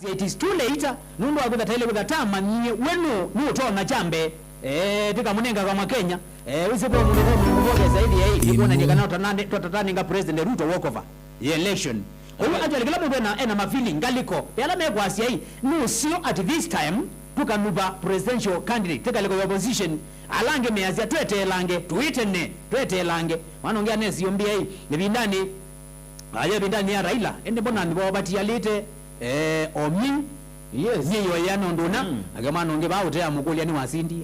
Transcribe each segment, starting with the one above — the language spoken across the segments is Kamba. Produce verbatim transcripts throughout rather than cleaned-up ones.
It is too late, nũndũ wa kwĩtha taĩle kwĩtha tamanyie we nũ, nũtonya kya mbee. Eh, tĩkamũnenga kama Kenya. Eh, wĩsĩ ve mũndũ ve mũndũ vokesa ĩthi ai, nĩkuonany'a kana ũtanane-, tũtatanenga President Ruto walkover ya election. Kwoou actually kĩla mũndũ ena, ena mafeeling, ngalĩko, ve ala mekwasya ai, nũseo at this time, tũkanuva presidential candidate, tĩ ngalĩko ya opposition, ala angĩ measya tweteelange, tũitene, tweteelange. Mwana ũngĩ anesio mbia ai, ĩvindanĩ, ayo ĩvindanĩ ya Raila, ĩndĩ mbona nĩvo vatialĩte, eh, omi. Yes. Nyie yoyea nũndũ ũna, mm, nake mwana ũngĩ vaa ũteamũkũlya nĩwasindie.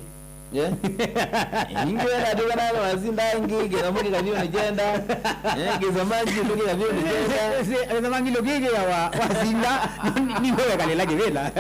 Yeah. Ingĩ wena ati kana wasinda ingĩ kĩthamu kĩkathiũnĩ kyenda. Eh, kĩsama kĩndũ kĩkathiũnĩ kyenda. Kĩsama kĩndũ kĩkĩawa wasinda, nĩwe wekalĩla kĩvĩla.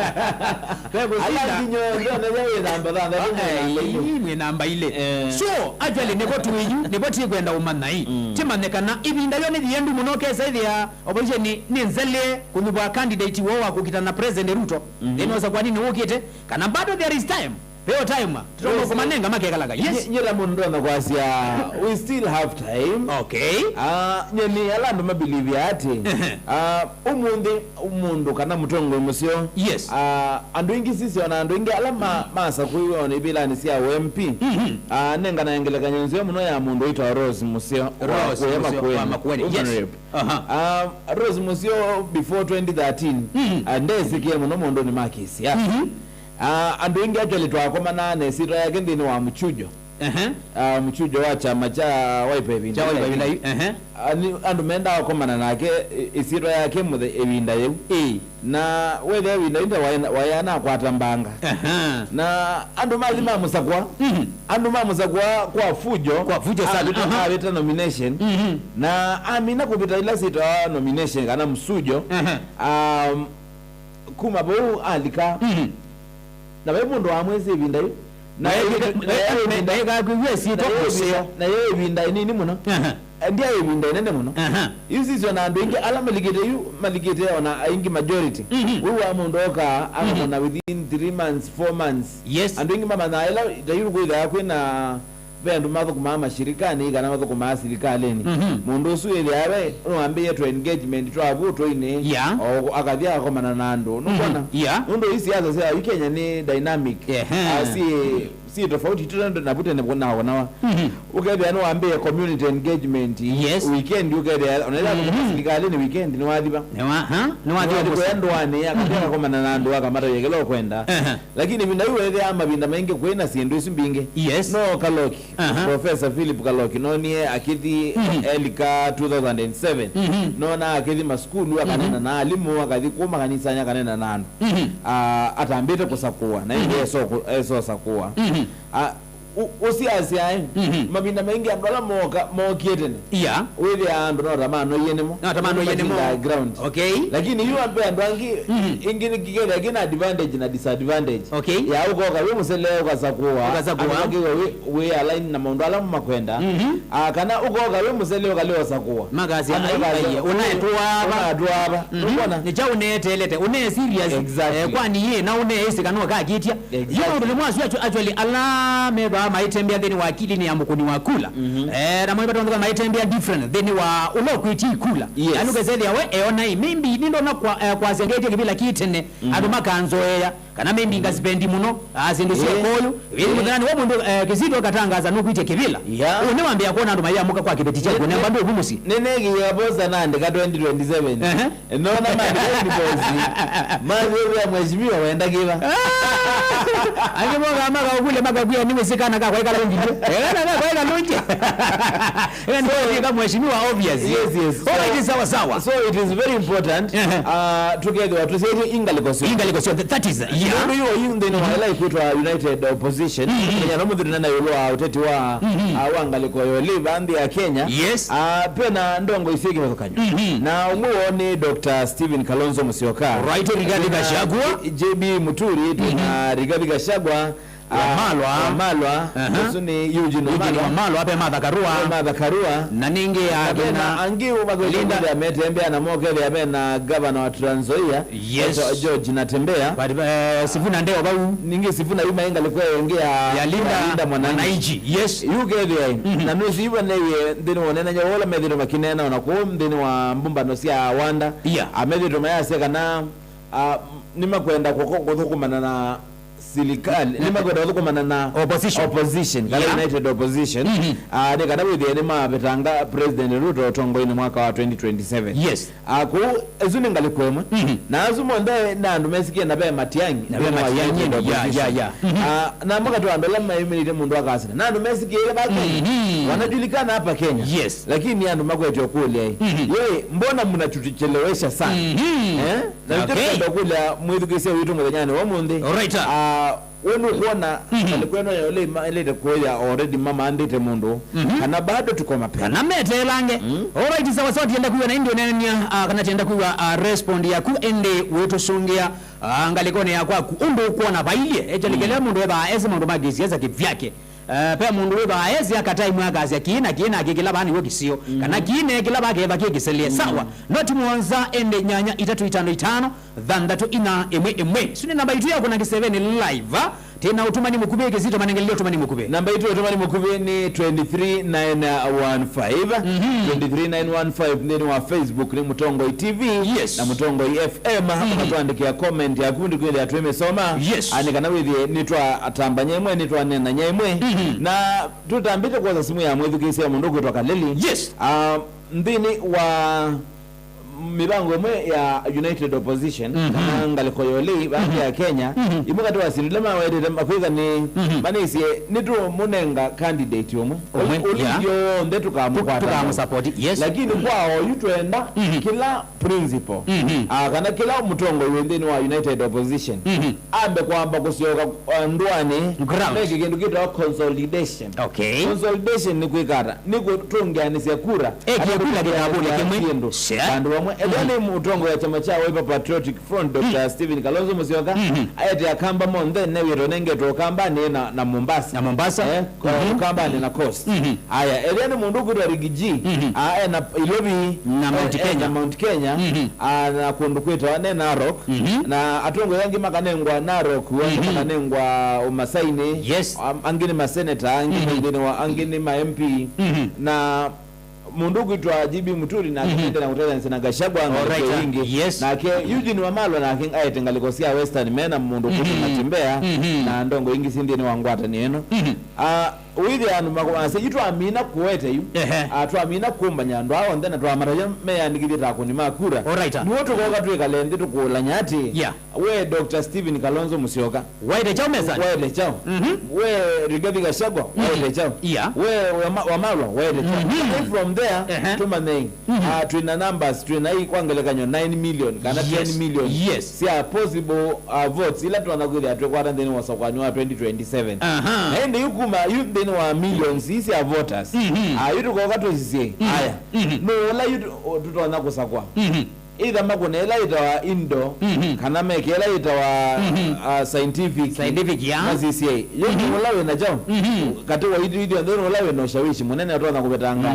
Ala nginya ndio ndio wĩthamba thamba. Ai, mwĩ namba ilĩ. Eh. So, actually, nĩvo tũĩ yu, nĩvo tĩkwenda ũmanya ĩ. Mm. Tĩmanye kana ĩvinda yo nĩthiendu mũno kesa ĩthĩa opposition nĩ nzelee kũnyuvwa candidate woo wa kũkitana President Ruto. Mhm. Nĩnosa kwa nini ũkĩte? Kana bado there is time? Veo time. Tũtonya kũmanenga makekalaga. Yes. Nye, nye ta mũndũ ndonya kwasya, we still have time. Okay. Ah, nye nĩ ala andũ mabelieve ati, ehe, ah, ũmũnthĩ mũndũ kana mũtongoi mũseo. Yes. Ah, andũ aingĩ sisi ona andũ aingĩ ala ma, masakũiwe ona ivilanĩ sya U M P. Mhm. Ah, nenganae ngelekany'o nzeo mũno ya mũndũ wĩtawa Rose Mũseo wa Rose Kuya Mũseo wa Makueni. Makueni. Yes. Honorable. Aha. Ah, Rose Mũseo before twenty thirteen, mhm, ah, ndesĩkĩe mũno maũndũnĩ ma kĩsiasa. Mhm. Ah, andũ aingĩ actually twakomanaa na ĩsyĩtwa yake nthĩnĩ wa mũchujo. Ehe. Ah, mũchujo wa kyama kya Wiper ĩvinda. Kya Wiper ĩvinda yu, ehe. Ah, nĩ andũ mendaa kũkomana nake, ĩ-, ĩsyĩtwa yake mũthe ĩvinda yĩu. Ĩĩ. Na wethĩa ĩvinda yu nde waĩ-, waĩ anakwata mbanga. Ehe. Na andũ mathi mamũsakwa. Mhm. Andũ mamũsakwa kwa fujo. Kwa fujo sana. Avĩta, aha, avĩta nomination. Mhm. Na amina kũvĩta ila syĩtawa nomination kana msujo. Ehe. Um, kuma vau alika. Mhm. Na vai mũndũ wamwĩsĩ ĩvinda yu. Na na ĩvinda, na ĩvinda, na ĩvinda, na ĩvinda ĩnini mũno. Aha. Ndia ĩvinda ĩnene mũno. Aha. Yu sisyo na andũ aingĩ ala malikĩte yu, malikĩte ona aingĩ majority. Mhm. Wĩw'aa mũndũ oka, mhm, akamona within three months, four months. Yes. Andũ aingĩ mamanyaa ĩla ta yu kwĩthaa kwĩna ve andũ mathũkũmaa mashirikanĩ kana mathũkũmaa silikalĩnĩ. Mhm. Mũndũ ũsu ĩthĩawe nĩwambĩĩe tũ engagement twa vu tũinĩ, yeah, o akathi akakomana na andũ. Nũkwona? Mhm. Yeah. Nũndũ ii siasa sya yu Kenya nĩ dynamic. Ehe. Ah, si, si tofauti tu na vu tene nawonawa. Mhm. Ũkethĩa nĩwambĩĩe community engagement. Yes. Weekend ũkethĩa ona ĩla, mhm, athũkũma silikalĩnĩ weekend nĩwathiva. Nĩwa-, ha? Nĩwathi kũya ndũanĩ, akathi, mhm, akakomana na andũ akamatavya kĩla ũkwenda. Ehe. Lakini ĩvinda yu wethĩaa mavinda maingĩ kwĩ na syĩndũ isu mbingĩ. Yes. No Kaloki, aha, Professor Philip Kaloki, nonie akĩthi, mhm, Elika two thousand and seven. Mhm. Nona akĩthi masukulu, akanena, mhm, na alimũ, akathi kũ makanisanĩ, akanena na andũ. Mhm. Ah, atambĩte kũsakũa, na ĩndĩ, mhm, eso kũ-, esosakũa. Mhm. Ah, ũ-, ũsiasyae, mhm, mavinda maingĩ andũ ala moka, mokie tene. Yeah. Wĩthĩaa andũ no ta manoie nĩmo. No ta manoie nĩmo. Matindaa ground. Okay. Lakini yu ve andũ angĩ, mhm, ĩngĩ nĩ kĩkethĩa kĩna advantage na disadvantage. Okay. Ya ũkoka wĩ mũsele ũkasakũa. Ũkasakũa. Andũ makĩw'a wĩ, wĩ align na maũndũ ala makwenda. Mhm. Ah, kana ũkoka wĩ mũsele ũkalea ũsakũa. Makasya, andũ ai, makasya, ai, ũnaetũa ava. Ũnaetũa ava. Mhm. Ũkwona? Nĩ kyaũ ũneeteelete? Ũnee serious? Exactly. Eh, kwani yĩ, na ũneesĩ kana ũkakĩtya? Exactly. Yu maũndũ nĩ mwasu actu-, actually, ala methĩawa maitembea nthĩnĩ wa akilini ya mũkũni wa kula. Mhm. Eh, na mwe vatondeka maitembea different nthĩnĩ wa ũla ũkwĩtie ikula. Yes. Yaani ũkesethĩa we, eona ĩ, maybe nĩndona kwa, eh, kwasya ngetie kĩvĩla kĩ tene, mhm, andũ makanzoea, kana maybe, mhm, ngasipendi mũno, ah, syĩndũ sya, eh, ũkoyũ. Ĩĩ, eh, mũthenya nĩwe mũndũ, eh, kĩsito akatangaza nũkwĩtye kĩvĩla. Yeah. Ũũ nĩwambĩa kwona andũ mayamũka kwa kĩveti kyaku, ne, nemba ndũvu mũsyĩ. Nĩneekie vosa naandĩka twenty twenty-seven. Ehe. Nona maandĩka inbox. Mathĩwĩa mheshimiwa wenda kĩva. Angĩ moka makaũkũlya makakwĩa nĩ wĩsĩ kana kakwa ĩkala ũngilye. Eh, kana kakwa ĩkala ũngilye. Ĩka ndio kama mheshimiwa obvious. Yes, yes. All right, so, sawa sawa. So it is very important. Ehe. Uh, tũkethĩwa tũsyaĩtye ingalĩko syo. Ingalĩko syo, that is, yeah. Nũndũ yu yu nthĩnĩ wa ĩla ĩkwĩtwa United Opposition. Mm-hmm. Kenya no mũthuri na ĩũlũ wa ũteti wa, mm-hmm, uh, wa ngalĩko yo live nthĩ ya Kenya. Yes. Uh, pena ndongo isyĩ kĩvathũkany'o. Mm-hmm. Na ũmwe woo nĩ Doctor Stephen Kalonzo Musyoka. Right, Rigathi Gachagua. J B Muturi, twĩna, mm-hmm, Rigathi Gachagua, ah, Wamalwa. Wamalwa. Aha. Ũsu nĩ Eugene Eugene Wamalwa. Wamalwa, ve Martha Karua. Ve Martha Karua. Na ningĩ, ah, na vena angĩ ũmakwĩtĩkĩlya metembea na mokethĩa vena gavana wa Trans Nzoia. Yes. George Natembeya. But, eh, Sifuna ndeo vau. Ningĩ Sifuna yu mai ngalĩko ĩngĩ ya, ya Linda, ya Linda Mwananchi. Mwananchi. Yes. Yu kethĩa, mhm, na nũsiva neye nthĩnĩ wa ũneenany'a wa ũla methĩtwe makĩneena ona kũu nthĩnĩ wa mbumbano sya Wanda. Yeah. Amethĩtwe mayasya kana, ah, nĩmakwenda kũko-, kũthũkũmana na silikalĩ, nĩmakwenda kũthũkũmana na opposition. Opposition, kana United Opposition. Ah, nĩ kana wĩthĩe nĩmavetanga President Ruto ũtongoinĩ mwaka wa twenty twenty-seven. Yes. Ah, kũu, ĩsu nĩ ngalĩko ĩmwe. Na asu monthe nĩ andũ mesikie na ve Matiang'i, na ve Matiang'i, United Opposition. Ah, na makatwa andũ ala mayumĩlĩte mũndũ akasina. Na andũ mesikie va Kenya. Wanajulikana hapa Kenya. Yes. Lakini andũ makwetwe kũlya, "Ye, mbona mnatuchelewesha sana?" Eh? Na nĩkyo twenda kũlya mwĩthukĩĩsya witũ mũthenyanĩ wa ũmũnthĩ. Alright. Ah, we nũkwona ngalĩko ĩno ya ũlei maĩlĩte kũya already mamandĩte mũndũ, kana bado tuko mapema? Kana meteelange. Alright, sawa sawa, tienda kwĩw'a na ĩndĩ ũneenania, ah, kana tienda kwĩw'a, ah, respond yaku, ĩndĩ wĩtũsũngĩa, ah, ngalĩkonĩ ya kwaku, ũndũ ũkwona vailyĩ, actually, kĩla mũndũ ethaa ese maũndũ ma kĩsiasa kĩvyake. Eh, ve mũndũ wĩthwaa esi akata imwe akasya, "Kĩĩ na kĩĩ na kĩĩ kĩla vaa nĩw'o kĩseo," kana, "Kĩĩ neekĩla vaa kĩeva kĩ kĩselee." Sawa. Noti mũonza ĩndĩ nyanya itatũ itano itano thanthatũ ina ĩmwe ĩmwe. Isu nĩ namba itũ ya kũna kĩseveni live, ah. Tena ũtũmani mũkuvĩ kĩsito manengelile ũtũmani mũkuvĩ. Namba itũ ya ũtũmani mũkuvĩ nĩ twenty three nine one five. Twenty three nine one five nthĩnĩ wa Facebook nĩ Mũtongoi T V. Yes. Na Mũtongoi F M. Ũkatwandĩkĩa comment yaku ndikwĩthĩa twĩmĩsoma. Yes. Ani kana wĩthĩe nĩtwatambanya ĩmwe, nĩtwaneenanya ĩmwe. Na tũtambĩte kwosa simũ ya mwĩthukĩĩsya mũndũ kwĩtwa Kalili. Yes. Ah, nthĩnĩ wa mĩvango ĩmwe ya United Opposition, kana ngalĩko ya ũlei vaa ya Kenya, imwe katĩ wa syĩndũ ila mawetete makwĩtha nĩ manĩsye nĩtũmũnenga candidate ũmwe. Ũmwe, yeah. Ũlingyo onthe tũkamũkwata. Tũkamũsupport, yes. Lakini kwa oyu twenda kĩla principal, ah, kana kĩla mũtongoi wĩ nthĩnĩ wa United Opposition, ambe kwamba kũsyoka, ah, ndũanĩ, meke kĩndũ kĩtawa consolidation. Okay. Consolidation nĩ kwĩka ata? Nĩ kũtũngĩanĩsya kura. Ekie kura kĩtavũnĩ kĩmwe. Syĩndũ vandũ vamwe. Ethĩwa nĩ mũtongoi wa kyama kya Wiper Patriotic Front, Doctor Stephen Kalonzo Musyoka, aete Akamba monthe, ne wĩto nengetwe Ũkambanĩ na, na Mombasa. Na Mombasa. Eh, Ũkambanĩ na Coast. Aya, ethĩwa nĩ mũndũ ũkwĩtwa Riggy G, ah, ena Ilovi, na Mount eh, Kenya. Na Mount Kenya, ah, na kũndũ kwĩtawa ne Narok. Na atongoi angĩ makanengwa Narok, wangĩ makanengwa Ũmasainĩ. Yes. Am-, angĩ nĩ maseneta, angĩ nĩ nthĩnĩ wa, angĩ nĩ ma M P. Na mũndũ ũkwĩtwa G B Muturi nake nĩendee na kũtetheanĩsya na Gachagua na ngalĩko ingĩ. Yes. Nake Eugene Wamalwa nake aete ngalĩko sya Western, mena mũndũ ũkwĩtwa Natembeya na ndongo ingĩ syĩ nthĩnĩ wa ngwatanĩo ĩno. Ah, wĩthĩa andũ makwasya, yu twamina kũete yu. Ehe. Ah, twamina kũmbany'a andũ aa onthe na twamatavya meyandĩkĩthye ta akũni ma kura. Alright. Nĩw'o tũkoka twĩkale nthĩ tũkũlany'a atĩ, yeah, we Doctor Stephen Kalonzo Musyoka, waĩte kyaũ mesanĩ? Waĩte kyaũ? We Rigathi Gachagua, waĩte kyaũ? Yeah. We Wama-, Wamalwa, waĩte kyaũ? From there, ehe, tũmanye, ah, twĩna numbers, twĩna ii kwa ngelekany'o nine million kana ten million, yes, sya possible, ah, votes ila twana kwĩthĩa twĩkwata nthĩnĩ wa ũsakũani wa twenty twenty-seven. Aha. Na ĩndĩ yu kuma yu nthĩnĩ wa millions ii sya voters, ah, yu tũkoka tũsisye. Aya. Nũũ ũla yu tũ-, tũtonya kũsakũa? Either makũne ĩla yĩtawa indoor, kana meke ĩla yĩtawa, ah, scientific. Scientific, yeah. Masisye. Yo nĩ ũla wĩna kyaũ? Katĩ wa ithyĩ, ithyĩ onthe nĩ ũla wĩna ũshawishi mũnene ũtonya kũvetanga,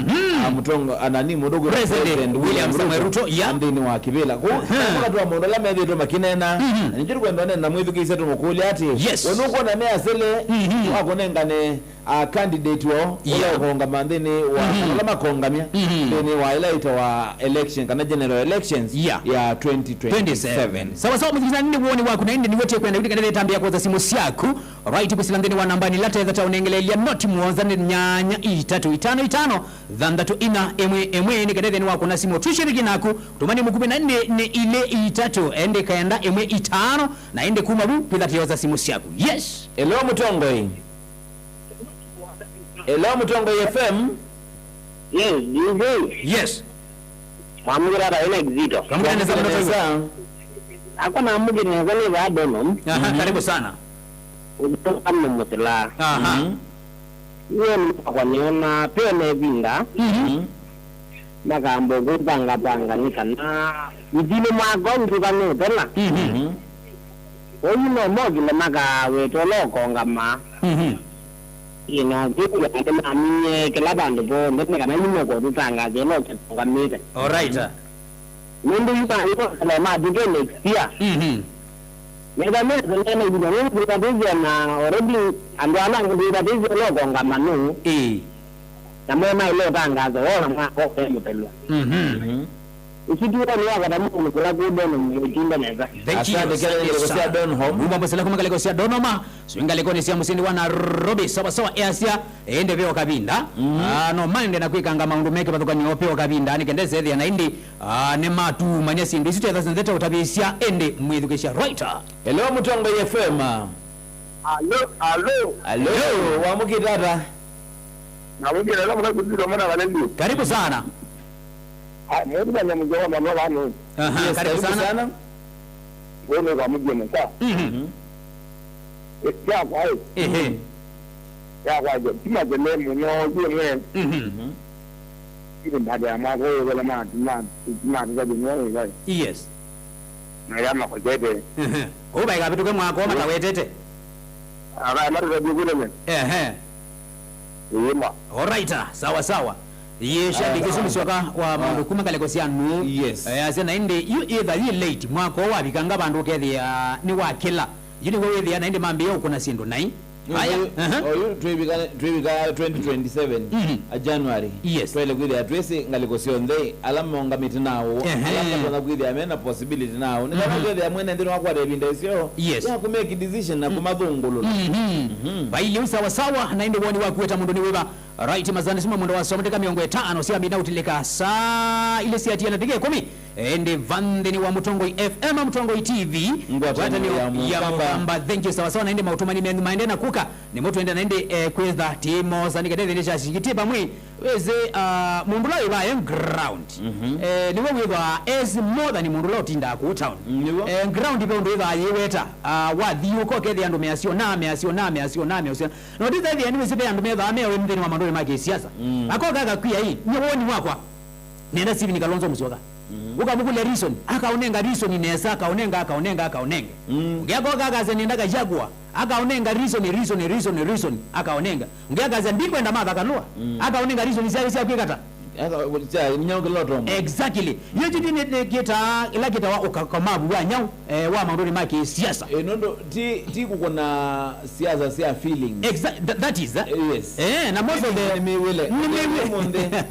ah, mũtongo, ah, nani, mũndũ kwĩtwa President William Samoei Ruto, yeah, nthĩnĩ wa kĩvĩla. Kũu, makatwa maũndũ ala methĩĩtwe makĩneena. Na nĩkyo tũkwenda ũneena na mwĩthukĩĩsya tũmũkũlya atĩ, yes, we nũkwona me asele, wakũnengane a candidate wao, yeah, ũla ũkongama nthĩnĩ wa, mhm, ala makongamya, mhm, nthĩnĩ wa ĩla ĩtawa election kana general elections, yeah, ya twenty twenty-seven. Sawa sawa, mũthikĩlĩsya, nĩ woni waku na ĩndĩ nĩw'o tĩkwenda kũtĩkana ĩtambĩa kwosa simũ syaku. Right, kwĩsĩla nthĩnĩ wa nambani ĩla tetha ta ũnengeleelya noti mũonza nĩ nyanya itatũ itano itano thanthatũ ina ĩmwe ĩmwe, nĩ kana ĩthĩnĩ wa kũna simũ twĩshiriki naku, tũmani mũkuvĩ na nĩ, nĩ ilĩ itatũ endĩ kenda ĩmwe itano, na ĩndĩ kuma vu kwĩtha tĩosa simũ syaku. Yes. Hello, Mũtongoi. Hello, Mũtongoi F M. Yes, D J. Yes. Mwamũkĩra ata wĩna kĩsito? Twamũkĩra nesa mũno. Nesa. Akwa namũkĩra nesa nĩ vaa Donom. Aha, mhm, karibu sana. Ũthoka nĩ mũsila. Aha. Mhm. Iwe nĩ kwa nĩona pene vinda. Mhm. Makamba kũpangapanga nĩ kana ithini mwaka ũndũkanĩte na. Mhm. Oyu no mokile makaweta ũla ũkongama. Mhm. Ĩno kwĩw'a nĩmaminie kĩla vandũ vonthe nĩ kana nĩmekũtũtangazĩa ũla ũkĩtũngamĩte. Alright. Nũndũ yu maandĩko matũke next year. Mhm. Nĩva mesonene ivindwa nũndũ twĩvatĩsya na already andũ ala angĩ twĩvatĩsya ũla ũkongama nũũ. Ĩĩ. Na mo maĩle ũtangazo wona mwaka ũkemũtelwa. Mhm. Mhm. Ũsu ti woni wa vata mũno kũla kũ Donholm, ĩtinda nesa. Thank you. Asante, kĩla ngalĩko sya Donholm. Mumba Mbosela kuma ngalĩko sya Donholm. Sio ngalĩkonĩ sya mũsyĩ wa Nairobi, sawa sawa, easya, ĩndĩ ve o kavinda. Ah, no maende na kwĩkanga maũndũ me kĩvathũkany'o pe o kavinda, nĩ kenda ĩsethĩa na ĩndĩ, ah, nĩ matumany'a syĩndũ isu tetha syonthe ta ũtavĩsya, ĩndĩ mwĩthukĩsya. Right. Hello, Mũtongoi F M. Alo, alo. Alo, wamũkĩte ata? Namũkĩte ata, mũna kũtũtwa mwana wa Nandi. Karibu sana. Ah, mũndũ mwana mzee wa mama vano. Aha, yes, karibu sana. Wewe kwa mjini sa. Mhm. Eh, ya kwa, eh. Ehe. Ya kwa, je, tima zile mno, je, mwe. Mhm. Ile baada ya mwaka huo, wala ma, ma, ma, ma, ma, ma, ma, Yes. Na ya makojete. Ehe. Kwa hiyo vaikavĩtũke mwaka ũmwe matawetete. Aba, mara kwa kule. Ehe. Yema. Alright, ah, sawa sawa. Ye shabiki, ah, Sumi Syoka wa, ah, maũndũ kuma ngalĩko sya nũũ. Yes. Eh, asya na ĩndĩ yu ĩtha yĩ late, mwaka ũũ wavikanga vandũ ũkethĩa nĩ wa kĩla. Yu nĩw'o wĩthĩa na ĩndĩ mambĩĩa ũkũna syĩndũ nai. Aya, oyu, aha, oyu twĩvika, twĩvika twenty twenty-seven, mhm, a January. Yes. Twaĩle kwĩthĩa twĩsĩ ngalĩko syonthe, ala maũngamĩte naũ, ehe, ala matonya kwĩthĩa mena possibility naũ. Nĩ kana, mhm, ũkethĩa mwene nthĩ nĩwakwata ĩvinda ĩseo, yes, ya kũmake decision na, mm, kũmathũngũlũla. Mhm. Mhm. Vailye u sawa sawa, na ĩndĩ woni waku weta mũndũ nĩ wĩva? Right, masani sima mũndũ wasomete ka mĩongo ĩtano sya mina ũtilĩka saa ilĩ sya tiana ndĩka ĩkũmi. Ĩndĩ va nthĩnĩ wa Mũtongoi F M, Mũtongoi T V, ngwatanĩo ya Mũkamba. Mũkamba. Thank you, sawa sawa, na ĩndĩ maũtũmani menyu maende na kuka, nĩmo twende na ĩndĩ, eh, kwĩtha tĩmosa nĩ kenda ĩthĩnĩ sya singiti vamwe. Wĩsĩ, ah, mũndũ ũla wĩvae ground, mhm, eh, nĩwe wĩthwa as more than mũndũ ũla ũtindaa kũu town. Nĩw'o. Eh, ground ve ũndũ ĩthaa yĩweta, ah, wathiũka ũkethĩa andũ measyona, measyona, measyona, measyona. Na ũtithethĩa nĩwĩsĩ ve andũ methaa mewe nthĩnĩ wa maũndũnĩ ma kĩsiasa. Mm. Akoka akakwĩa ĩ, nyie woni wakwa. Nenda Stephen Kalonzo Musyoka. Mhm. Ũkamũkũlya reason, akaũnenga reason nesa, akaũnenga, akaũnenga, akaũnenga. Mm. Ũngĩ akoka akasya nenda Gachagua, akaũnenga reason, reason, reason, reason, akaũnenga. Ũngĩ akasya ndikwenda Martha Karua, mm, akaũnenga reason syake sya kwĩkata. Aka, cha, nyau kĩla ũtomba. Exactly. Yu kĩu nĩ, nĩ kĩtaa, ĩla kĩtawa ũkakamavu wa nyau, eh, wa maũndũnĩ ma kĩsiasa. Eh, nũndũ ti, ti kũkũna siasa sya feelings. Exa-, th-, that is, eh? Yes. Eh, na most of the nĩ mĩwĩle. Nĩ mĩwĩle. Ũmũnthĩ.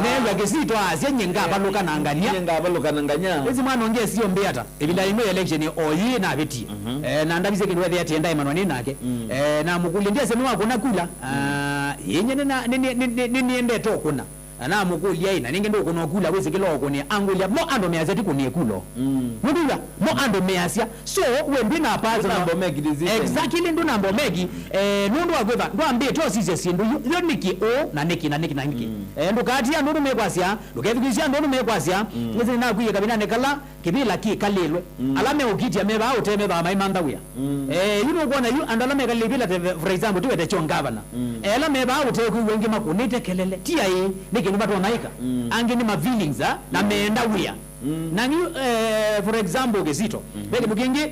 Neew'a Kĩsito asya, "Nyie ngavalũka na ngania." Nyie ngavalũka na ngania. Ĩsi mwana ũngĩ esio mbĩ ata? Ĩvinda yĩmwe ya election o yĩĩ navĩtie. Mhm. Eh, na ndavisye kĩndũ ethĩa ati ndaĩmanwa nĩ nake. Mm. Eh, namũkũlya, "Ndiasya nĩwakũna kula?" Mm. Ah, ĩnyie nĩna-, nĩ-, nĩ-, nĩ-, nĩ-, nĩnĩendete ũkũna. Na namũkũlya, "Ĩ, na nĩngĩ ndũkũna ũkula, wĩsĩ kĩla ũkũnĩa?" Angũlya, "Mo andũ measya ti kũnĩa ĩkulo." Mm. Nũndũw'a, mo andũ measya. So, we ndwĩ na personal. Ndũnamba ũmake decision. Exactly, ndũnamba ũmake. Eh, nũndũ wa kwĩva, ndwambĩte ũsisya syĩndũ yu, yo nĩkĩ ũũ, na nĩkĩ, na nĩkĩ, na nĩkĩ. Mm. Eh, ndũkatie andũ nũmekwasya, ndũkethukĩĩsya andũ nũmekwasya. Mm. Nĩsĩ nĩnakwĩie kavindanĩ kala kĩvĩla kĩkalĩlwe. Mm. Ala meũkitya me vaa ũtee me vaa maimantha wĩa. Mm. Eh, yu nũkwona yu andũ ala mekalĩle ĩvĩla, te, for example, tiwete John Governor. Mm. Eh, ala me vaa ũtekwĩw'a angĩ makũnĩte kelele. Ti aĩ, nĩ kĩndũ matonaĩka. Mm. Angĩ nĩ ma feelings, ah, na meenda wĩa. Mm. Na yu, eh, for example, Kĩsito. Mm. Ve kĩndũ kĩngĩ,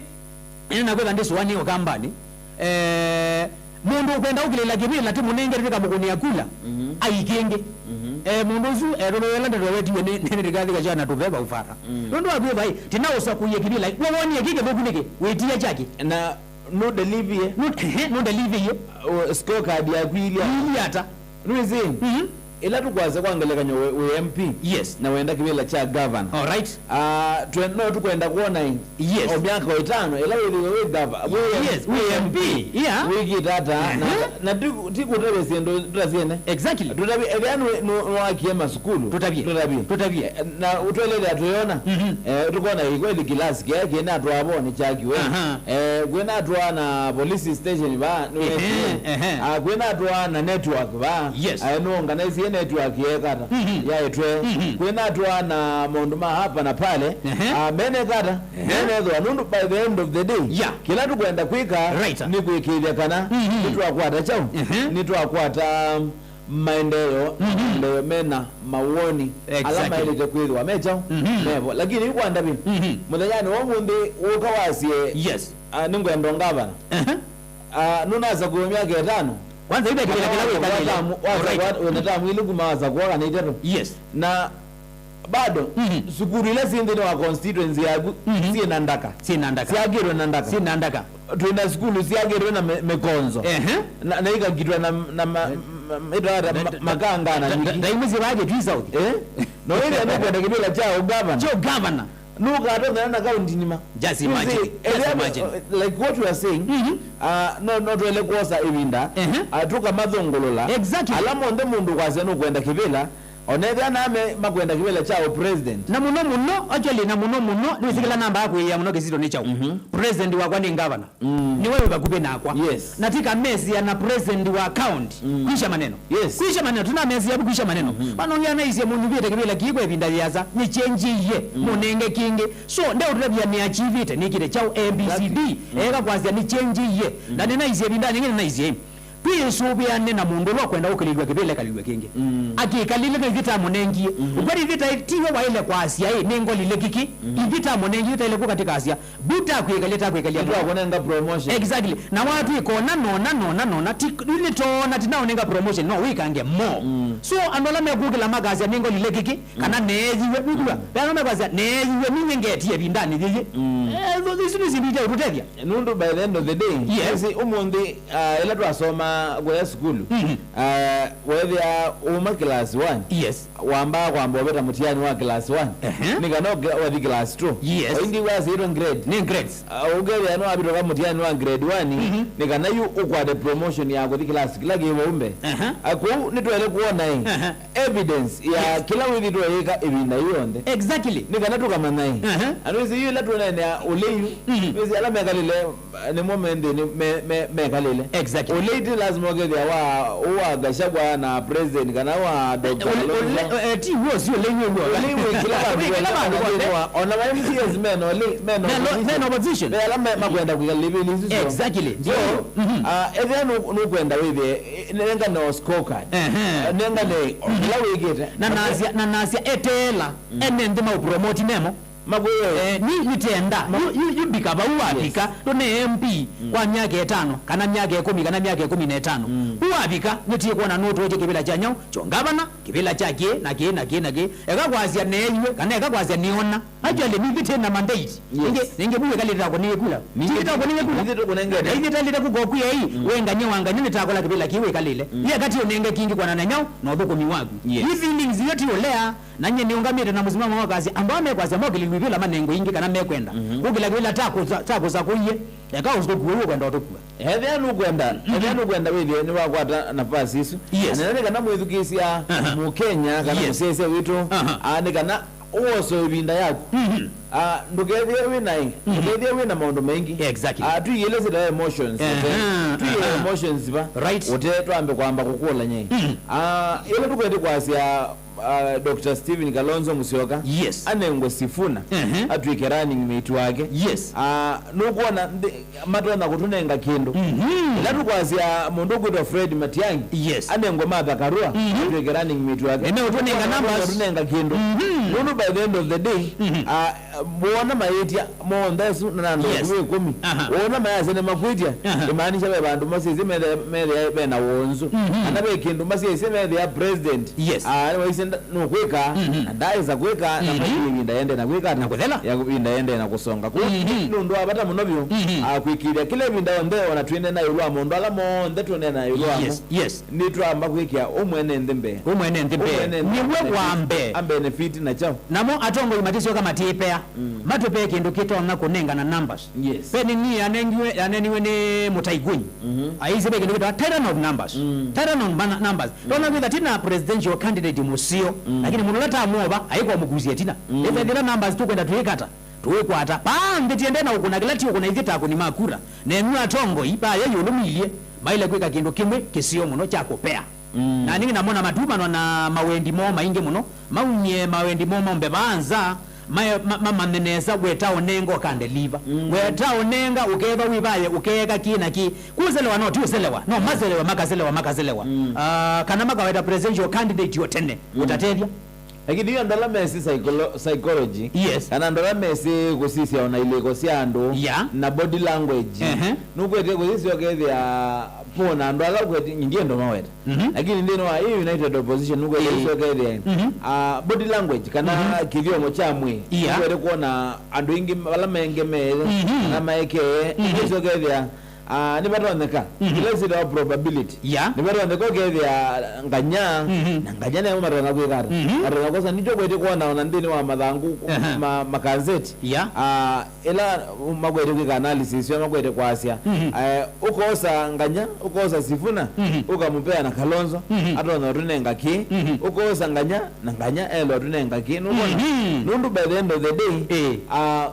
ene nakwĩtha ndĩsũanĩe ũkambanĩ. Eh, mũndũ ũkwenda ũkĩlĩla kĩvĩla tĩmũnengete tĩkamũkũnĩa kula, mhm, ai kĩngĩ. Mhm. Eh, mũndũ ũsu, eh, etũlũela ndeto wetiwe nĩ, nĩ, nĩ Rigathi Gachagua na tũveva ũvara. Mm. Nũndũ wa kwĩva ĩ, tĩnaũsakũie kĩvĩla, we wonie kĩ kĩthũku nĩkĩ? Wĩtie kyakĩ? Na nũdelivie? Nũ-, ehe, nũdelivie. O, scorecard yaku ilya? Ilya ata? Nĩwĩsĩ? Mhm. Ĩla tũkwasya kwa ngelekany'o wĩ, wĩ M P, yes, na wenda kĩvĩla kya governor. All right. Ah, twe-, no tũkwenda kwona ĩ, yes, o myaka ĩtano ĩla wĩthĩwe wĩ gava-, wĩ, yes, wĩ M P. M P. Yeah. Wĩkĩte ata? Na, ehe, na ti, ti kũtavya syĩndũ tũtasyene. Exactly. Tũtavye, ethĩa nĩ, nĩ, nĩwakie masukulu. Tũtavye. Tũtavye. Tũtavye. Eh, na ũtwelethea tũyona. Mhm. Eh, tũkona ĩ kweli kĩlasi kĩe kĩnatwaa vo nĩ kyakiwe. Aha. Eh, kwĩnatwaa na police station va, nĩ, ehe, ehe, ah, kwĩnatwaa na network va. Yes. Eh, nũnganaisie network yekata, mhm, yaetwe. Mhm. Kwĩnatwaa na maũndũ ma hapa na pale. Ehe. Ah, menekata, ehe, menethwa, nũndũ by the end of the day, yeah, kĩla tũkwenda kwĩka, right, nĩ kwĩkĩĩthya kana, mhm, nĩtwakwata kyaũ? Ehe. Nĩtwakwata maendeeo, mhm, maendeeo mena mawoni, exactly, ala maĩlĩte kwĩthĩwa me kyaũ? Mhm. Mevo. Lakini yu kwa ndavi, mhm, mũthenyanĩ wa ũmũnthĩ ũka wasye, yes, ah, nĩngwenda ngavana. Ehe. Ah, nũnasakũiwe myaka ĩtano. Kwanza, yu ve kĩvĩla kĩla wĩkalĩle. Wasakwa, all right, wĩna tamu ilĩ kuma wasakwa kana itatũ. Yes. Na bado, mhm, sukulu ila syĩ nthĩnĩ wa constituency yaku, mhm, syĩ na ndaka. Syĩ na ndaka. Syakĩtwe na ndaka. Syĩ na ndaka. Twĩ na sukulu syakĩtwe na mĩ- mĩkonzo. Ehe. Na na ikakitwa na na ma- ma- ĩtwa ata ma- makanga na nyiki. Ndaimũsĩ vaa Kitui South. Eh? No ĩthĩa nũkwenda kĩvĩla kya ũgavana. Kya ũgavana. Nũkatonyana na kaunti nima. Just imagine. Just imagine. Like what you are saying, uh, no no twele kuosa ĩvinda, uh, tũkamathũngũlũla. Exactly. Ala monthe mũndũ kwasya nũkwenda kĩvĩla, onethĩa name makwenda kĩvĩla kya ũ president. Na mũno mũno, actually, na mũno mũno, nĩwĩsĩ kĩla nambaa kwĩĩa mũno Kĩsito nĩ kyaũ. President wakwa nĩ ngavana. Nĩwe wĩ vakuvĩ nakwa. Yes. Na tĩkamesĩa na president wa county. Kwisha maneno. Yes. Kwisha maneno, tũnamesĩa vu kwisha maneno. Vanongea naisye mũnyuvĩte kĩvĩla kĩĩ kwa ĩvinda yĩasa, nĩkyenjĩie, mũnenge kĩngĩ. So, ndeũtavya nĩachievĩte, nĩkĩte kyaũ A B C D, eka kwasya nĩkyenjĩie. Na nĩnaisye ĩvinda nyingĩ nĩnaisye, twĩsũvĩane na mũndũ ũla ũkwenda ũkĩlĩlw'a kĩvĩla ĩkalĩlw'e kĩngĩ. Akĩkalile na ithyĩ tamũnengie. Ũkweli ithyĩ ta tiwe waĩle kwasya, ĩ, nĩngolile kĩkĩ, ithyĩ tamũnengie, itaĩle kũka tĩkasya, vu takwĩkalya, takwĩkalya mũno. Nĩtwakũnenga promotion. Exactly. Na watwĩka ona nona nona nona, ti nĩtona tinaũnenga promotion, no wĩkange more. So andũ ala mekũkĩla makasya nĩngolile kĩkĩ, kana neeyiwe, nĩkua vea no mekwasya neeyiwe, ninyie ngetie ĩvindanĩ yĩyĩ. Eh, isu nĩ syĩndũ iteũtũtethya. Nũndũ by the end of the day, yes, ũmũnthĩ, ah, ĩla twasoma kũya sukulu, ah, weethĩa uma class one, yes, wambaa kwamba ũvĩta mũtiani wa class one. Ehe. Nĩ kana ũke- wathi class two. Yes. O ĩndĩ wasĩtwe grade. Nĩ grades. Ah, ũkethĩa nĩwavĩtũka mũtiani wa grade one, nĩ kana yu ũkwate promotion ya kũthi class kĩla kĩ vau mbee. Ehe. Ah, kũu nĩtwaĩle kuona ĩ, evidence ya kĩla wĩthĩtwe wĩka ĩvinda ĩyonthe. Exactly. Nĩ kana tũkamanya ĩ. Ehe. Andũ ĩsĩ yu ĩla tũneenea ũlei yu, nĩsĩ ala mekalĩle nĩmo me nthĩnĩ me- me- mekalĩle. Exactly. Ũlei ti lazima ũkethĩa wa ũũ wa Gachagua na president kana wa Doctor Kalonzo. Ti w'o, si ũlei wĩ w'o. Ũlei wĩ kĩla vandũ. Wĩ kĩla vandũ konthe. Ona ma M C As mena ũlei, mena opposition. Mena opposition. Ve ala me- makwenda kwĩka livili isu syo. Exactly. So, ah, ethĩa nũ- nũkwenda wĩthĩe, eh, nengane o scorecard. Ehe. Nengane kĩla wĩkĩte. Na nasya, na nasya eteela ene nthĩ maũpromoti nemo. Makwĩwe. Eh, ni nitenda yu, yu, yu mbika vau wavika, yes, ndũne M P kwa myaka ĩtano kana myaka ĩkũmi kana myaka ĩkũmi na ĩtano. Vu wavika nĩtikwona nũtũĩtye kĩvĩla kya nyaũ, kyo ngavana, kĩvĩla kya kĩ na kĩ na kĩ na kĩ. Eka kwasya neeiwe kana eka kwasya nĩona. Actually nĩvĩtĩ na mandate. Yes. Ningĩ ningĩ vu wĩkalĩte ako nĩwĩkula. Ningĩ- Tikĩta ako nĩwĩkula. Ningĩ tũkũnengete. Na ithĩtalĩte kukokwia ii, wenganie wanganie nĩtakola kĩvĩla kĩ wĩkalĩle. Yeka ti ũnenge kĩngĩ kwana na nyaũ na ũthũkũmi waku. Yes. Ii feelings iyo ti ũlea. Na nyie nĩũngamĩte na mũsimamo wa kwasya, andũ aa mekwasya mokĩlĩlw'e ivĩla manengwe ingĩ kana mekwenda kũkĩla kĩvĩla ta kũsa- ta kũsakũie, eka ũsũkũe ũkwenda ũtũkua. Ethĩa nũkwenda, ethĩa nũkwenda wĩthĩe nĩwakwata nafasi isu. Yes. Anene nĩ kana mwĩthukĩĩsya Mũkenya kana mũsyaĩĩsya witũ, ah, nĩ kana ũwose ĩvinda yaku. Ah, ndũkethĩe wĩ na ĩ, ndũkethĩe wĩ na maũndũ maingĩ. Exactly. Ah, tuiĩle sita emotions. Aha, tuiĩle emotions va. Right. Ũte twambe kwamba kũkũlany'a ĩ. Ah, ĩla tũkwendĩ kwasya uh, Doctor Stephen Kalonzo Musyoka, yes, anengwe Sifuna, ehe, atw'ĩke running mate wake. Yes. Uh, nũkwona nthĩ- matonya kũtũnenga kĩndũ. Mhm. Ĩla tũkwasya mũndũ ũkwĩtwa Fred Matiang'i, yes, anengwe Martha Karua, mhm, atw'ĩke running mate wake. Nĩmeũtũnenga numbers. Atũnenga kĩndũ. Mhm. Nũndũ by the end of the day, mhm, uh, Wona maĩtya monthe asu na andũ, yes, elfu ĩkũmi. Aha. Wona mayasya nĩmakwĩtya, aha, ĩmaanisha ve vandũ masyaĩsye methe- methĩa ve na wonzu. Mhm. Kana ve kĩndũ masyaĩsye methĩa president. Yes. Ah, nĩwaisye nda- nũkwĩka, mhm, na ndaĩsa kwĩka, na, mhm, maĩtye ĩvinda yende na kwĩka ata? Na kũthela. Ya ĩvinda yende na kũsonga. Kwoou, mhm, nĩ ũndũ wa vata mũno vyũ, mhm, ah, kwĩkĩĩthya kĩla ĩvinda yonthe ona twĩneena ĩũlũ wa mũndũ ala monthe tũneena ĩũlũ wamo. Yes, yes. Nĩtwamba kwĩkĩa ũmwene nthĩ mbee. Ũmwene nthĩ mbee. Ũmwene nthĩ mbee. Nĩwe wa mbee. A benefit na kyaũ? Namo atongoi matisyoka matĩĩpea. Mm. Matũpee kĩndũ kĩtonya kũnengana numbers. Yes. Ve nini yanengiwe, yaneniwe nĩ Mũtaikũnyi. Mhm. Aisye ve kĩndũ kĩtawa titan of numbers. Mm. Titan of man- numbers. Mm. Tona kwĩtha tina presidential candidate mũseo, mm, lakini mũndũ ũla tamwova aĩkwa mũkusie tina. Mm. Ĩthe thĩla numbers tũkwenda twĩkata, tũĩkwata. Paa nthĩ tiende na ũkũna kĩla ti ũkũna ithyĩ ta akũni ma kura. Nenyu atongoi, vaya ĩũlũ mĩilyĩ, maĩle kwĩka kĩndũ kĩmwe kĩseo mũno kya kũpea. Mm. Na ningĩ namo na matumanwa na mawendi moo maingĩ mũno, maumie mawendi moo maũmbe vaa nza, ma- ma- mamanye nesa, weta ũnenga ũkandeliva. Mm. Weta ũnenga ũkeva wĩvaye, ũkeeka kĩ na kĩ. Kũselewa no ti ũselewa, no maselewa, makaselewa, makaselewa. Mm. Ah, kana makaweta presidential candidate yo tene, mm, ũtatethya. Lakini andũ ala mesĩ psycholo-, psychology, Yes. kana andũ ala mesĩ kũsisya ona ilĩko sya andũ Yeah. na body language, Ehe. nũkwete kũsisya ũkethĩa pona andũ ala ũkwete nyingĩ andũ maweta. Mhm. Lakini nthĩnĩ wa hii United Opposition nũkwete Ĩĩ. kũsisya ũkethĩa Mhm. ah, body language kana Mhm. kĩthyomo kya mwĩĩ, Yeah. nũkwete kuona andũ aingĩ ala mengemee Mhm. kana maekee, Mhm. nũkwete kũsisya ũkethĩa Ah, nĩvatonyeka. Mhm. Ila syĩtawa probability. Yeah. Nĩvatonyeka ũkethĩa nganya, Mhm. na nganya nĩmo matonya kwĩka ata. Mhm. Matonya kwosa nĩkyo kwete kuona ona nthĩnĩ wa mathangũ, Aha. ma, makanzeti. Yeah. Ah, ila makwete kwĩka analysis, ila makwete kwasya. Mhm. Eh, ũkosa nganya, ũkosa Sifuna, Mhm. ũkamũpea na Kalonzo, Mhm. atonya ũtũnenga kĩ. Mhm. Ũkosa nganya, na nganya elo ũtũnenga kĩ. Nũkwona? Mhm. Nũndũ by the end of the day, Eh. ah,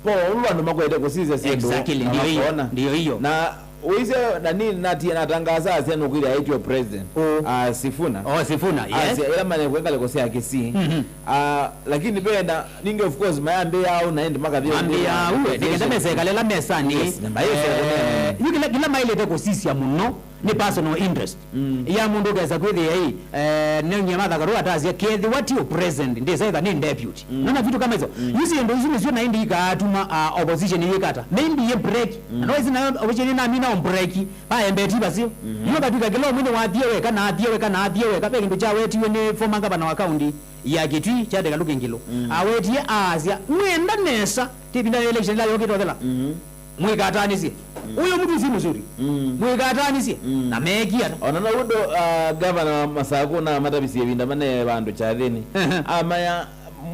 po ũndũ andũ makwete kũsisya syĩndũ Exactly, na ndio hiyo, makoona. ndio hiyo. Na ũisye na ni natie natangaza asya nũkwĩthĩa aitwe president. Oh. Ah, Sifuna. Oh, Sifuna, yes. Asya ĩla manekwe ngalĩko sya Kisii. Mhm. Ah, lakini vena ningi of course mayambĩĩa au na ĩndĩ makathi Mambĩĩa au, nĩkenda mesekale ĩla mesani. Yes, na maisha Eh, yu kĩla, kĩla mailĩte kũsisya mũno, nĩ personal interest Mm. ya mũndũ ũkesa kwĩthĩa ĩ eh, nĩnyie Martha Karua atasya kethĩwa ti o president ndĩsa ĩtha nĩ deputy Mm. nona vitu kama hizo Mm. yu syĩndũ isu nĩsyo na ĩndĩ ikaatuma uh, opposition yĩkata maybe ye break Mm. no isi na opposition namina o break paembeti vasio Mm-hmm. yu katwika kĩla ũmwe nĩ wathie weka na athie weka na athie weka ve kĩndũ kyawetiwe nĩ former governor wa county ya Kitui Charity Kaluki Ngilu Mm. awetie aasya mwenda nesa ti vinda ya election ila yokĩte othela Mm-hmm. Mwĩkataanĩsye. Ũyũ mũndũ si mzuri. Mm. Mwĩkataanĩsye. Mm. Na meekie ata? Ona na ũndũ uh, gavana wa Masaku na matavisie ĩvinda mane vandũ kyathĩnĩ. Ehe. Amaya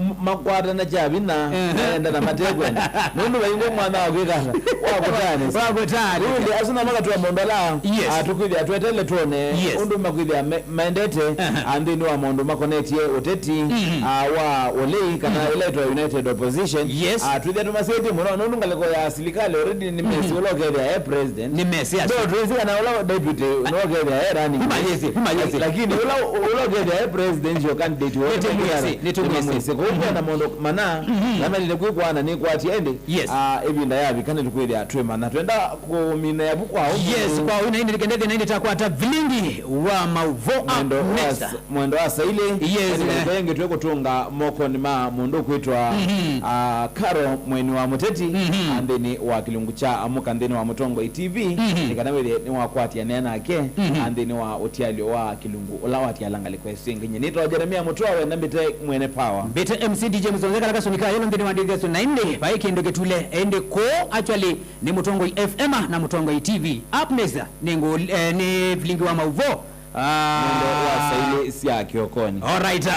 m- makwatana kya vinya Ehe. maenda na matekwenda. Nũndũ vaingĩ mwana wa kwĩkata wa kũtaanĩsya. Wa kũtaanĩsya. Rĩu nĩ asu na makatwa maũndũ ala Yes. ah, tũkwĩthĩa twetele tuone Yes. ũndũ makwĩthĩa me- maendete Ehe. ah, nthĩnĩ wa maũndũ makonetye ũteti Mm. ah, wa ũlei kana ĩla ĩtwa United Opposition. Yes. Ah, twĩthĩa tũmasĩtye mũno nũndũ ngalĩko ya silikalĩ already nĩ mesi ũla ũkethĩa e president. Nĩ mesi asu. Ndo twĩsĩ kana ũla deputy no ũkethĩa e running mate. Kuma yesi, kuma yesi. Lakini ũla ũla ũkethĩa e presidential candidate wa Nĩtũmwĩsĩ, nĩtũmwĩsĩ. Kũu kwĩna maũndũ mana na malile kwĩkwana nĩ kwati ende. Yes. Ah, ĩvinda yavika nĩtũkwĩthĩa twĩmanya twenda kũmina yavu kwa ũmũ. Yes, kwa ũina indi kendete na indi takwata vilingi wa mauvo Mwendo wa Mesa. Mwendo wa Saile. Yes, eh. Ĩngĩ twĩ kũtũnga mokonĩ ma mũndũ ũkwĩtwa Mhm. ah, Karo Mweni wa Mũteti Mhm. ah, nthĩnĩ wa kĩlungu kya Amũka nthĩnĩ wa Mũtongoi T V Mhm. nĩ kana wĩthĩe nĩwakwatianĩa nake Mhm. ah, nthĩnĩ wa ũtialyo wa kĩlungu ũla watiala ngalĩko ĩsu ĩngĩ. Nyie nĩtawa Jeremia Mũtũa wenda mbĩte Mwene Power. Mbĩte M C D J Mũsonze kala kasũni ka yelo nthĩnĩ wa ndĩthĩ ĩsu na ĩndĩ vai kĩndũ kĩtule ĩndĩ kũũ actually nĩ Mũtongoi F M na Mũtongoi T V. Up next nĩ ngũ- eh, nĩ vilingi wa mauvo. Mwendo wa saili sya kĩokonĩ. Alright.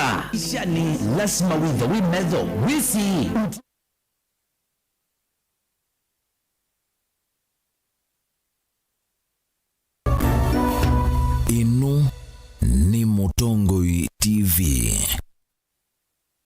Shani, lasima wĩthe wĩ metho wĩsĩ. Ĩno nĩ Mũtongoi T V.